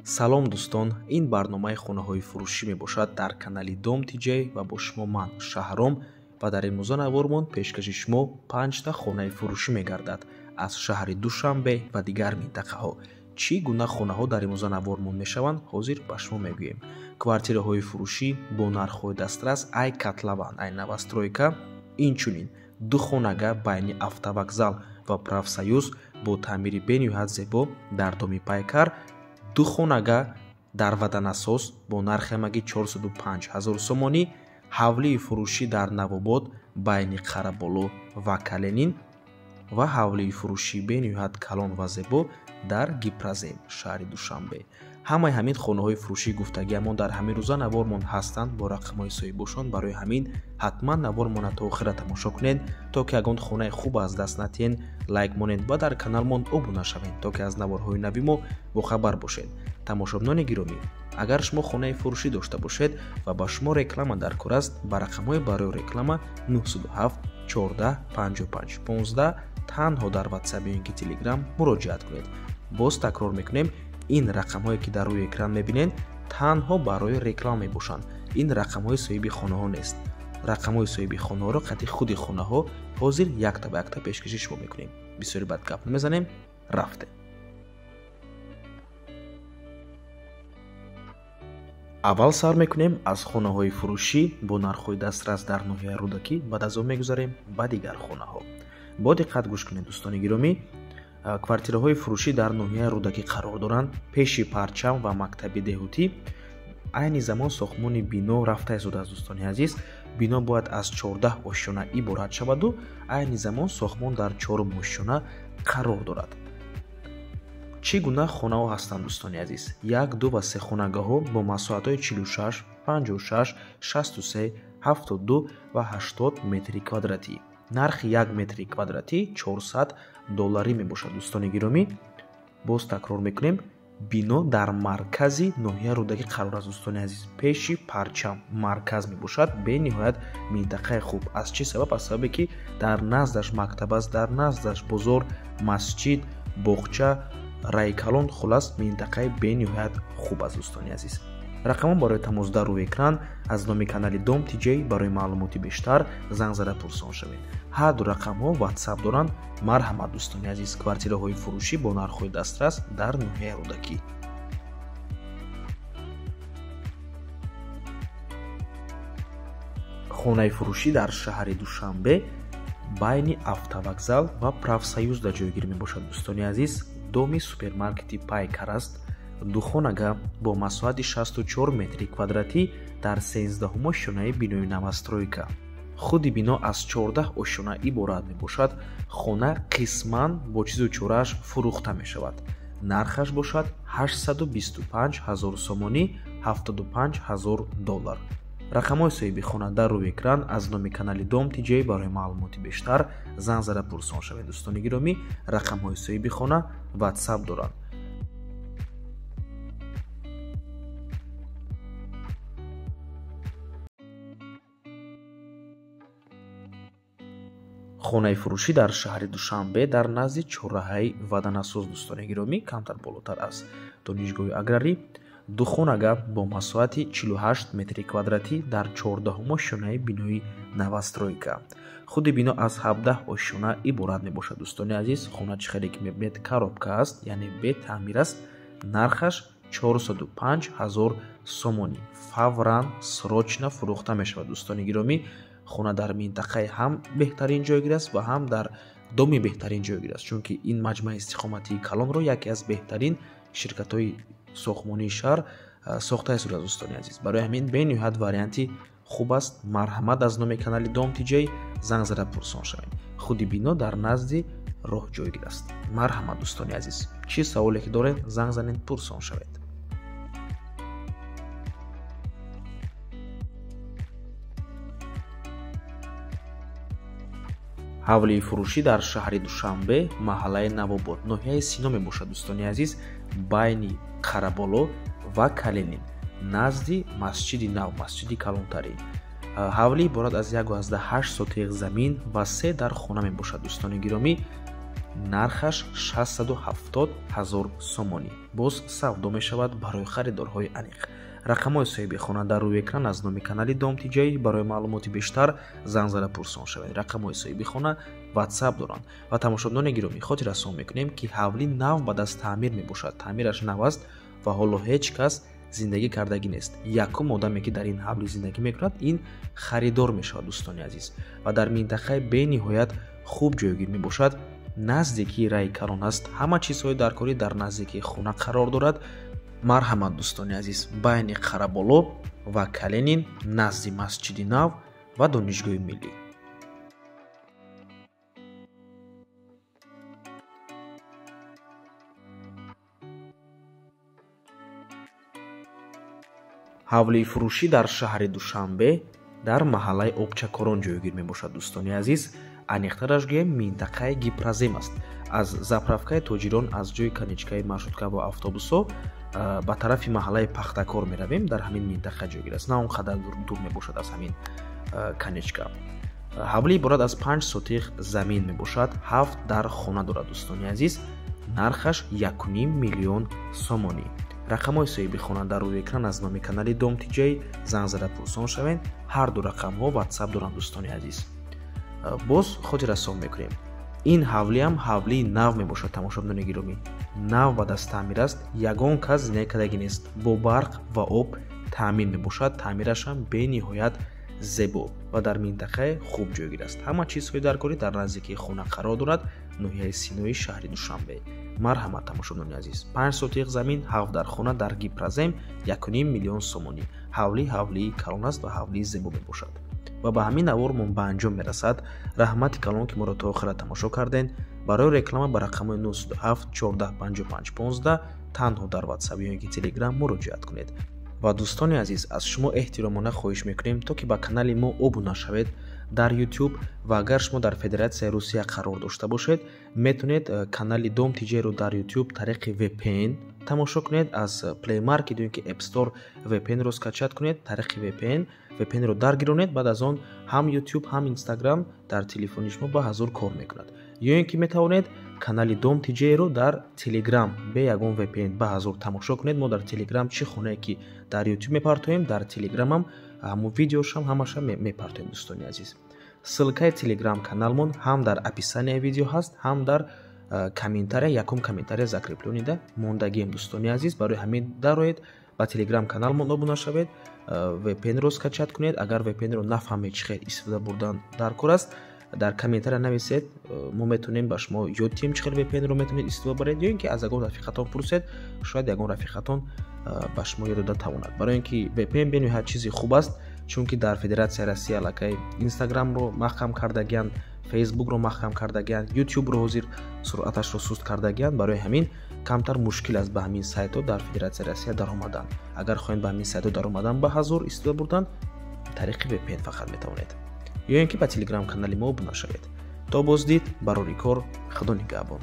Салом дӯстон, ин барномаи хонаҳои фурӯшӣ мебошад дар канали Дом ТиДжей ва бо шумо ман Шаҳром ва дар имрӯза навормон пешкаши шумо 5та хонаи фурӯшӣ мегардад аз шаҳри Душанбе ва дигар минтақаҳо. Чӣ гуна хонаҳо дар имрӯза навормон мешаванд, ҳозир ба шумо мегӯем. Квартираҳои фурӯшӣ бо нархҳои дастрас ай котлован, ай новостройка, инчунин ду хонага байни автовокзал ва профсоюз бо таъмири бениҳоят зебо дар доми Пайкар, ду хонага дар Ватанасоз бо нархи ҳамагӣ 405 ҳазор сомонӣ, ҳавлии фурӯшӣ дар Навобод байни Қараболо ва Каленин ва ҳавлии фурӯшӣ бениҳоят калон ва зебо дар Гипрозем, шаҳри Душанбе. Ҳамаи ҳамин хонаҳои фурӯшӣ гуфтагиамон дар ҳамин рӯза навормон ҳастанд бо рақамҳои соҳибошон. Барои ҳамин ҳатман навормона то охира тамошо кунед, то ки ягон хонаи хуб аз даст натиҳен, лайк монед ва дар каналмон обуна шавед, то ки аз наворҳои нави мо бохабар бошед. Тамошобинони гиромӣ, агар шумо хонаи фурӯшӣ дошта бошед ва ба шумо реклама дар кор аст, ба рақамҳои барои реклама 907 14 55 15 танҳо дар WhatsApp ё ин ки Telegram муроҷиат кунед. Боз такрор мекунем, ин рақамҳое ки дар рӯи экран мебинед танҳо барои реклама мебошанд. Ин рақамҳои соҳиби хонаҳо нест. Рақамҳои соҳиби хонаҳоро қати худи хонаҳо ҳозир якта ба якта пешкаши шумо мекунем. Бисёри бад гап намезанем, рафтем. Аввал сар мекунем аз хонаҳои фурӯшӣ бо нархҳои дастрас дар ноҳияи Рӯдакӣ, баъд аз он мегузарем ба дигар хонаҳо. Бо диққат гӯш кунед дӯстони гиромӣ. Квартираҳои фурӯшӣ дар ноҳияи Рӯдакӣ қарор доранд, пеши Парчам ва мактаби деҳотӣ. Айни замон сохтмони бино рафта истодааст дӯстони азиз. Бино бояд аз 14 ошёна иборат шаваду айни замон сохтмон дар 4 ошёна қарор дорад. Чӣ гуна хонаҳо ҳастанд дӯстони азиз? 1, 2 ва 3 хонагаҳо бо масоҳатҳои 46, 56, 63, 72 ва 80 метри квадратӣ. Нархи 1 метри квадратӣ 400 долларӣ мебошад дӯстони гиромӣ. Боз такрор мекунем, бино дар маркази ноҳияи Рӯдакӣ қарор аст дӯстони азиз, пеши Парчам марказ мебошад. Бениҳоят минтақаи хуб. Аз чӣ сабаб? Аз сабабе ки дар наздаш мактаб аст, дар наздаш бозор, масҷид, боғча, райкалон, хулас минтақаи бениҳоят хуб аст дӯстони азиз. Рақамон барои тамос дар рӯи экран аз номи канали Дом ТиДжей. Барои маълумоти бештар занг зада пурсон шавед. Ҳар ду рақамҳо WhatsApp доранд. Марҳамат дӯстони азиз, квартираҳои фурӯшӣ бо нархҳои дастрас дар ноҳияи Рӯдакӣ. Хонаи фурӯшӣ дар шаҳри Душанбе байни автовокзал ва профсоюз дар ҷойгир мебошад дӯстони азиз. Доми супермаркети Пайкар аст. Ду хонага бо масоҳати 64 метри квадратӣ дар 13 ошёнаи бинои новостройка. Худи бино аз 14 ошёна иборат мебошад. Хона қисман бо чизу чорааш фурӯхта мешавад. Нархаш бошад 825 ҳазор сомонӣ, 75 ҳазор доллар. Рақамҳои соҳиби хона дар рӯи экран аз номи канали Дом ТиДжей. Барои маълумоти бештар занг зада пурсон шавед дӯстони гиромӣ. Рақамҳои соҳиби хона WhatsApp доранд. Хонаи фурӯшӣ дар шаҳри Душанбе дар назди чорраҳаи Ватанасоз дӯстони гиромӣ, камтар болотар аз донишгоҳи аграрӣ. Ду хонага бо масоҳати 48 метри квадратӣ дар 14 ошёнаи бинои новостройка. Худи бино аз 17 ошёна иборат мебошад дӯстони азиз. Хона чӣ хеле ки мебинед коробка аст, яъне бетаъмир аст. Нархаш 405 ҳазор сомонӣ. Фавран срочно фурӯхта мешавад дӯстони гиромӣ. Хона дар минтақаи ҳам беҳтарин ҷойгир аст ва ҳам дар доми беҳтарин ҷойгир аст, чунки ин маҷмӯаи истиқоматии калонро яке аз беҳтарин ширкатҳои сохтмонии шаҳр сохта истодааст дӯстони азиз. Барои ҳамин бениҳоят варианти хуб аст. Марҳамат аз номи канали Дом ТиДжей занг зада пурсон шавед. Худи бино дар назди роҳ ҷойгир аст. Марҳамат дӯстони азиз, чӣ саволе ки доред занг занед, пурсон шавед. Ҳавлии фурӯшӣ дар шаҳри Душанбе, маҳаллаи Навобод, ноҳияи Сино мебошад дӯстони азиз, байни Қараболо ва Каленин, назди масҷиди нав, масҷиди калонтарин. Ҳавлӣ иборат аз 1,8 сотиқ замин ва 3 дар хона мебошад дӯстони гиромӣ. Нархаш 670 ҳазор сомонӣ. Боз савдо мешавад барои харидорҳои аниқ. Рақамҳои соҳиби хона дар рӯи экран аз номи канали Дом ТҶ. Барои маълумоти бештар занг зада пурсон шавед. Рақамҳои соҳиби хона WhatsApp доранд. Ва тамошобинони гиромӣ, хотиррасон мекунем, ки ҳавлӣ нав ба даст таъмир мебошад. Таъмираш нав аст ва ҳоло ҳеҷ кас зиндагӣ кардагӣ нест. Якум одаме, ки дар ин ҳавлӣ зиндагӣ мекунад, ин харидор мешавад, дӯстони азиз. Ва дар минтақаи бениҳоят хуб ҷойгир мебошад. Наздикии раи калон аст. Ҳама чизҳои даркорӣ дар наздикии хона қарор дорад. Марҳамат, дӯстони азиз, байни Қараболо ва Калинин, назди масҷиди нав ва Донишгоҳи миллӣ. Ҳавлии фурӯшӣ дар шаҳри Душанбе дар маҳаллаи Обчакорон ҷойгир мебошад, дӯстони азиз. Аниқтараш гӯем, минтақаи Гипрозем аст. Аз заправкаи тоҷирон, аз ҷои конечкаи маршрутка ва автобусҳо ба тарафи маҳаллаи Пахтакор меравем. Дар ҳамин минтақа ҷойгир аст. На он қадар дур мебошад аз ҳамин конечка. Ҳавлӣ иборат аз 5 сотих замин мебошад. 7 дар хона дорад, дӯстони азиз. Нархаш 1,5 миллион сомонӣ. Рақамҳои соҳиби хона дар рӯи экран аз номи канали Дом ТҶ. Занг зада пурсон шавед. Ҳар ду рақамҳо WhatsApp доранд, дӯстони азиз. Боз хотиррасон мекунем, ин ҳавлиам ҳавлии нав мебошад, тамошобинони гиромӣ. Нав ба даст таъмир аст, ягон кас зиндагӣ кардагӣ нест. Бо барқ ва об таъмин мебошад. Таъмирашам бениҳоят зебо ва дар минтақаи хуб ҷойгир аст. Ҳама чизҳои даркорӣ дар наздикии хона қарор дорад. Ноҳияи Синои шаҳри Душанбе. Марҳамат, тамошобинони азиз, 5 сотиқ замин, 7 дар хона дар Гипрозем, 1,5 миллион сомонӣ. Ҳавлӣ ҳавлии калон аст ва ҳавлии зебо мебошад. Ва ба ҳамин навормон ба анҷом мерасад. Раҳмати калон, ки моро то охира тамошо карден. Барои реклама ба рақамҳои 907 14 55 15 танҳо дар WhatsApp ё ки Telegram муроҷиат кунед. Ва дӯстони азиз, аз шумо эҳтиромона хоҳиш мекунем, то ки ба канали мо обуна шавед дар YouTube. Ва агар шумо дар Федератсияи Русия қарор дошта бошед, метавонед канали Дом ТҶ-ро дар YouTube тариқи VPN тамошо кунед. Аз Play Market ё ки App Store VPN-ро скачат кунед, тариқи VPN-ро даргиронед. Баъд аз он ҳам YouTube, ҳам Instagram дар телефони шумо ба ҳазур кор мекунад. Ё ин ки метавонед канали Дом ТҶ-ро дар Telegram бе ягон VPN ба ҳазур тамошо кунед. Мо дар Telegram чӣ хонае ки дар YouTube мепартоем, дар Telegram ҳам ҳамон видеошам ҳамаша мепартоем, дӯстони азиз. Ссылкаи Telegram каналмон ҳам дар описанияи видео ҳаст, ҳам дар комментария, якум комментария закреплёнида мондагием, дӯстони азиз. Барои ҳамин дароед ба Telegram каналмон обуна шавед, VPN-ро скачат кунед. Агар VPN-ро нафаҳмед чӣ хел истифода бурдан дар кор аст, дар комментария нависед, мо метавонем ба шумо ёд диҳем чӣ хел VPN-ро метавонед истифода баред, ё ин ки аз ягон рафиқатон пурсед, шояд ягон рафиқатон ба шумо ёд дода тавонад. Барои ин ки VPN бениҳоят чизи хуб аст, чунки дар Федератсияи Россия аллакай Instagram-ро маҳкам кардагианд, Facebook-ро маҳкам кардагианд, YouTube-ро ҳозир суръаташро суст кардагианд. Барои ҳамин камтар мушкил аст ба ҳамин сайтҳо дар Федератсияи Россия даромадан. Агар хоҳед ба ҳамин сайтҳо даромадан ба ҳазур истифода бурдан, тариқи VPN фақат метавонед. Ё ин ки ба Telegram канали мо обуна шавед. То боздид, барори кор, Худо нигаҳбон.